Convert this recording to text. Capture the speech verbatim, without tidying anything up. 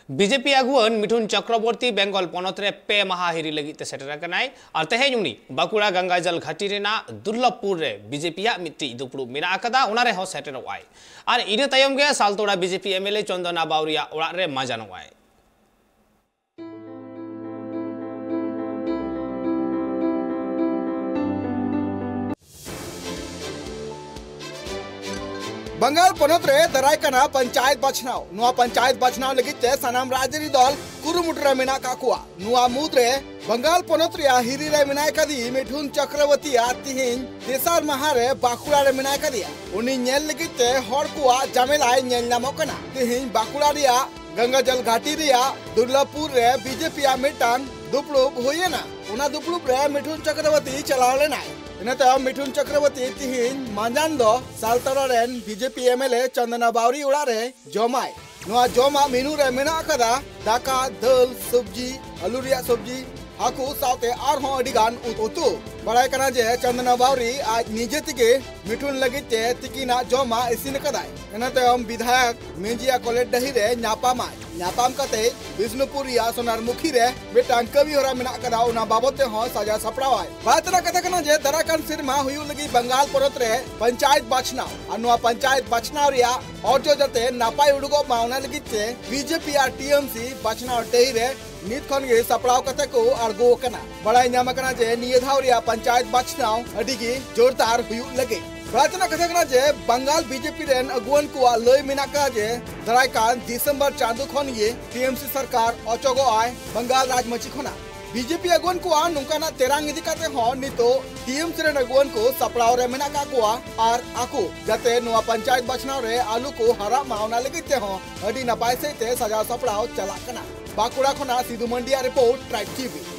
BJP ᱟᱹᱜᱩᱣᱟᱹᱱ Mithun Chakraborty Bengal ᱯᱚᱱᱚᱛ ᱨᱮ ᱯᱮ ᱢᱟᱦᱟ ᱦᱤᱨᱤ ᱞᱟᱹᱜᱤᱫ ᱛᱮ ᱥᱮᱴᱮᱨ ᱟᱠᱟᱱᱟᱭ ᱟᱨ ᱛᱮᱦᱮᱧ ᱩᱱᱤ ᱵᱟᱸᱠᱩᱲᱟ ᱜᱟᱝᱜᱟᱡᱟᱞ ᱜᱷᱟᱹᱴᱤ ᱨᱮᱱᱟᱜ ᱫᱩᱨᱞᱚᱵᱷᱯᱩᱨ ᱨᱮ ᱵᱤᱡᱮᱯᱤᱭᱟᱜ ᱢᱤᱫᱴᱤᱡ ᱫᱩᱯᱲᱩᱵ ᱢᱮᱱᱟᱜ ᱟᱠᱟᱫᱟ, ᱚᱱᱟ ᱨᱮᱦᱚᱸ ᱥᱮᱴᱮᱨᱚᱜ ᱟᱭ᱾ ᱟᱨ ᱤᱱᱟᱹ ᱛᱟᱭᱚᱢ ᱜᱮ ᱥᱟᱞᱛᱳᱲᱟ ᱵᱤᱡᱮᱯᱤ ᱮᱢᱮᱞᱮ ᱪᱚᱱᱫᱚᱱᱟ ᱵᱟᱣᱨᱤᱭᱟ ᱚᱲᱟᱜ ᱨᱮ ᱢᱟᱡᱟᱱᱚᱜ ᱟᱭ᱾ ᱵᱟᱝᱜᱟᱞ ᱯᱚᱱᱚᱛ ᱨᱮ ᱫᱟᱨᱟᱭ ᱠᱟᱱᱟ ᱯᱚᱧᱪᱟᱭᱮᱛ ᱵᱟᱪᱷᱱᱟᱣ᱾ ᱱᱚᱣᱟ ᱯᱚᱧᱪᱟᱭᱮᱛ ᱵᱟᱪᱷᱱᱟᱣ ᱞᱟᱹᱜᱤᱫ ᱛᱮ ᱥᱟᱱᱟᱢ ᱨᱟᱡᱽᱟᱹᱨᱤ ᱫᱚᱞ ᱠᱩᱨᱩᱢᱩᱴᱩ ᱨᱮ ᱢᱮᱱᱟᱜ ᱠᱟᱜ ᱠᱚᱣᱟ᱾ ᱱᱚᱣᱟ ᱢᱩᱫᱽᱨᱮ ᱵᱟᱝᱜᱟᱞ ᱯᱚᱱᱚᱛ ᱨᱮᱭᱟᱜ ᱦᱤᱨᱤ ᱨᱮ ᱢᱮᱱᱟᱭ ᱠᱟᱫᱮ ᱢᱤᱴᱷᱩᱱ ᱪᱚᱠᱨᱚᱵᱚᱨᱛᱤᱭᱟᱜ ᱛᱤᱦᱤᱧ ᱛᱮᱥᱟᱨ ᱢᱟᱦᱟ ᱨᱮ ᱵᱟᱸᱠᱩᱲᱟ ᱨᱮ ᱢᱮᱱᱟᱭ ᱠᱟᱫᱮᱭᱟ᱾ ᱩᱱᱤ ᱧᱮᱞ ᱞᱟᱹᱜᱤᱫ ᱛᱮ ᱦᱚᱲ ᱠᱚᱣᱟᱜ ᱡᱟᱢᱮᱞᱟᱭ ᱧᱮᱞ ᱧᱟᱢᱚᱜ ᱠᱟᱱᱟ᱾ ᱛᱤᱦᱤᱧ ᱵᱟᱸᱠᱩᱲᱟ ᱨᱮᱭᱟᱜ ᱜᱟᱝᱜᱟᱡᱟᱞ ᱜᱷᱟᱴᱤ ᱨᱮᱭᱟᱜ ᱫᱩᱨᱞᱚᱵᱷᱯᱩᱨ ᱨᱮ ᱵᱤᱡᱮᱯᱤᱭᱟᱜ ᱢᱤᱫᱴᱟᱝ ᱫᱩᱯᱲᱩᱵ ᱦᱩᱭ ᱮᱱᱟ᱾ ᱚᱱᱟ ᱫᱩᱯᱲᱩᱵ ᱨᱮ ᱢᱤᱴᱷᱩᱱ ᱪᱚᱠᱨᱚᱵᱚᱨᱛᱤ ᱪᱟᱞᱟᱣ ᱞᱮᱱᱟᱭ᱾ ᱤᱱᱟᱹ ᱛᱟᱭᱚᱢ ᱢᱤᱴᱷᱩᱱ ᱪᱚᱠᱨᱚᱵᱚᱨᱛᱤ ᱛᱤᱦᱤᱧ ᱢᱟᱸᱡᱟᱱ ᱫᱚ ᱥᱟᱞᱛᱳᱲᱟ ᱨᱮᱱ ᱵᱤᱡᱮᱯᱤ ᱮᱢᱮᱞᱮ ᱪᱚᱱᱫᱚᱱᱟ ᱵᱟᱣᱨᱤ ᱚᱲᱟᱜ ᱨᱮ ᱡᱚᱢᱟᱭ᱾ ᱱᱚᱣᱟ ᱡᱚᱢᱟᱜ ᱢᱮᱱᱩ ᱨᱮ ᱢᱮᱱᱟᱜ ᱟᱠᱟᱫᱟ ᱫᱟᱠᱟ, ᱫᱟᱹᱞ, ᱥᱚᱵᱽᱡᱤ, ᱟᱹᱞᱩ ᱨᱮᱭᱟᱜ ᱥᱚᱵᱽᱡᱤ, ᱦᱟᱹᱠᱩ ᱥᱟᱶᱛᱮ ᱟᱨᱦᱚᱸ ᱟᱹᱰᱤ ᱜᱟᱱ ᱩᱛᱩ᱾ ᱵᱟᱲᱟᱭ ᱠᱟᱱᱟ ᱡᱮ ᱪᱚᱱᱫᱚᱱᱟ ᱵᱟᱣᱨᱤ ᱟᱡ ᱱᱤᱡᱮ ᱛᱮᱜᱮ ᱢᱤᱴᱷᱩᱱ ᱞᱟᱹᱜᱤᱫ ᱛᱮ ᱛᱤᱠᱤᱱᱟᱜ ᱡᱚᱢᱟᱜ ᱤᱥᱤᱱ ᱟᱠᱟᱫᱟᱭ᱾ ᱤᱱᱟᱹ ᱛᱟᱭᱚᱢ ᱵᱤᱫᱷᱟᱭᱚᱠ ᱢᱮᱡᱤᱭᱟ ᱠᱚᱞᱮᱡᱽ ᱰᱟᱹᱦᱤ ᱨᱮ ᱧᱟᱯᱟᱢᱟᱭ᱾ ᱧᱟᱯᱟᱢ ᱠᱟᱛᱮ ᱵᱤᱥᱱᱩᱯᱩᱨ ᱨᱮᱭᱟᱜ ᱥᱳᱱᱟᱨᱢᱩᱠᱷᱤ ᱨᱮ ᱢᱤᱫᱴᱟᱝ ᱠᱟᱹᱢᱤ ᱦᱚᱨᱟ ᱢᱮᱱᱟᱜ ᱟᱠᱟᱫᱟ, ᱚᱱᱟ ᱵᱟᱵᱚᱛ ᱛᱮᱦᱚᱸ ᱥᱟᱡᱟᱣ ᱥᱟᱯᱲᱟᱣᱟᱭ᱾ ᱵᱟᱫ ᱨᱮᱱᱟᱜ ᱠᱟᱛᱷᱟ ᱠᱟᱱᱟ ᱡᱮ ᱫᱟᱨᱟᱭ ᱠᱟᱱ ᱥᱮᱨᱢᱟ ᱦᱩᱭᱩᱜ ᱞᱟᱹᱜᱤᱫ ᱵᱟᱝᱜᱟᱞ ᱯᱚᱱᱚᱛ ᱨᱮ ᱯᱚᱧᱪᱟᱭᱮᱛ ᱵᱟᱪᱷᱱᱟᱣ, ᱟᱨ ᱱᱚᱣᱟ ᱯᱚᱧᱪᱟᱭᱮᱛ ᱵᱟᱪᱷᱱᱟᱣ ᱨᱮᱭᱟᱜ ᱚᱨᱡᱚ ᱡᱟᱛᱮ ᱱᱟᱯᱟᱭ ᱩᱰᱩᱠᱚᱜ ᱢᱟ, ᱚᱱᱟ ᱞᱟᱹᱜᱤᱫ ᱛᱮ ᱵᱤᱡᱮᱯᱤ ᱟᱨ ᱴᱤᱮᱢᱥᱤ ᱵᱟᱪᱷᱱᱟᱣ ᱰᱟᱹᱦᱤ ᱨᱮ ᱱᱤᱛ ᱠᱷᱚᱱ ᱜᱮ ᱥᱟᱯᱲᱟᱣ ᱠᱟᱛᱮ ᱠᱚ ᱟᱬᱜᱚ ᱟᱠᱟᱱᱟ᱾ ᱵᱟᱲᱟᱭ ᱧᱟᱢ ᱟᱠᱟᱱᱟ ᱡᱮ ᱱᱤᱭᱟᱹ ᱫᱷᱟᱣ ᱨᱮᱭᱟᱜ ᱯᱚᱧᱪᱟᱭᱮᱛ ᱵᱟᱪᱷᱱᱟᱣ ᱟᱹᱰᱤ ᱜᱮ ᱡᱳᱨᱫᱟᱨ ᱦᱩᱭᱩᱜ ᱞᱟᱹᱜᱤᱫ᱾ ᱵᱟᱲᱟᱭ ᱛᱮᱱᱟᱜ ᱠᱟᱛᱷᱟ ᱠᱟᱱᱟ ᱡᱮ ᱵᱟᱝᱜᱟᱞ ᱵᱤᱡᱮᱯᱤ ᱨᱮᱱ ᱟᱹᱜᱩᱣᱟᱹᱱ ᱠᱚᱣᱟᱜ ᱞᱟᱹᱭ ᱢᱮᱱᱟᱜ ᱟᱠᱟᱫᱟ ᱡᱮ ᱫᱟᱨᱟᱭ ᱠᱟᱱ ᱰᱤᱥᱮᱢᱵᱚᱨ ᱪᱟᱸᱫᱚ ᱠᱷᱚᱱ ᱜᱮ ᱴᱤᱮᱢᱥᱤ ᱥᱚᱨᱠᱟᱨ ᱚᱪᱚᱜᱚᱜ ᱟᱭ ᱵᱟᱝᱜᱟᱞ ᱨᱟᱡᱽᱢᱟᱹᱪᱤ ᱠᱷᱚᱱᱟᱜ᱾ ᱵᱤᱡᱮᱯᱤ ᱟᱹᱜᱩᱣᱟᱹᱱ ᱠᱚᱣᱟᱜ ᱱᱚᱝᱠᱟᱱᱟᱜ ᱛᱮᱨᱟᱝ ᱤᱫᱤ ᱠᱟᱛᱮ ᱦᱚᱸ ᱱᱤᱛᱚᱜ ᱴᱤᱮᱢᱥᱤ ᱨᱮᱱ ᱟᱹᱜᱩᱣᱟᱹᱱ ᱠᱚ ᱥᱟᱯᱲᱟᱣ ᱨᱮ ᱢᱮᱱᱟᱜ ᱟᱠᱟᱫ ᱠᱚᱣᱟ ᱟᱨ ᱟᱠᱚ ᱡᱟᱛᱮ ᱱᱚᱣᱟ ᱯᱚᱧᱪᱟᱭᱮᱛ ᱵᱟᱪᱷᱱᱟᱣ ᱨᱮ ᱟᱞᱚ ᱠᱚ ᱦᱟᱨᱟᱜ ᱢᱟ, ᱚᱱᱟ ᱞᱟᱹᱜᱤᱫ ᱛᱮᱦᱚᱸ ᱟᱹᱰᱤ ᱱᱟᱯᱟᱭ ᱥᱟᱹᱦᱤᱡ ᱛᱮ ᱥᱟᱡᱟᱣ ᱥᱟᱯᱲᱟᱣ ᱪᱟᱞᱟᱜ ᱠᱟᱱᱟ᱾ ᱵᱟᱸᱠᱩᱲᱟ ᱠᱷᱚᱱᱟᱜ ᱥᱤᱫᱷᱩ ᱢᱟᱱᱰᱤᱭᱟᱜ ᱨᱤᱯᱳᱨᱴ, ᱴᱨᱟᱭᱤᱵᱽ ᱴᱤᱵᱷᱤ᱾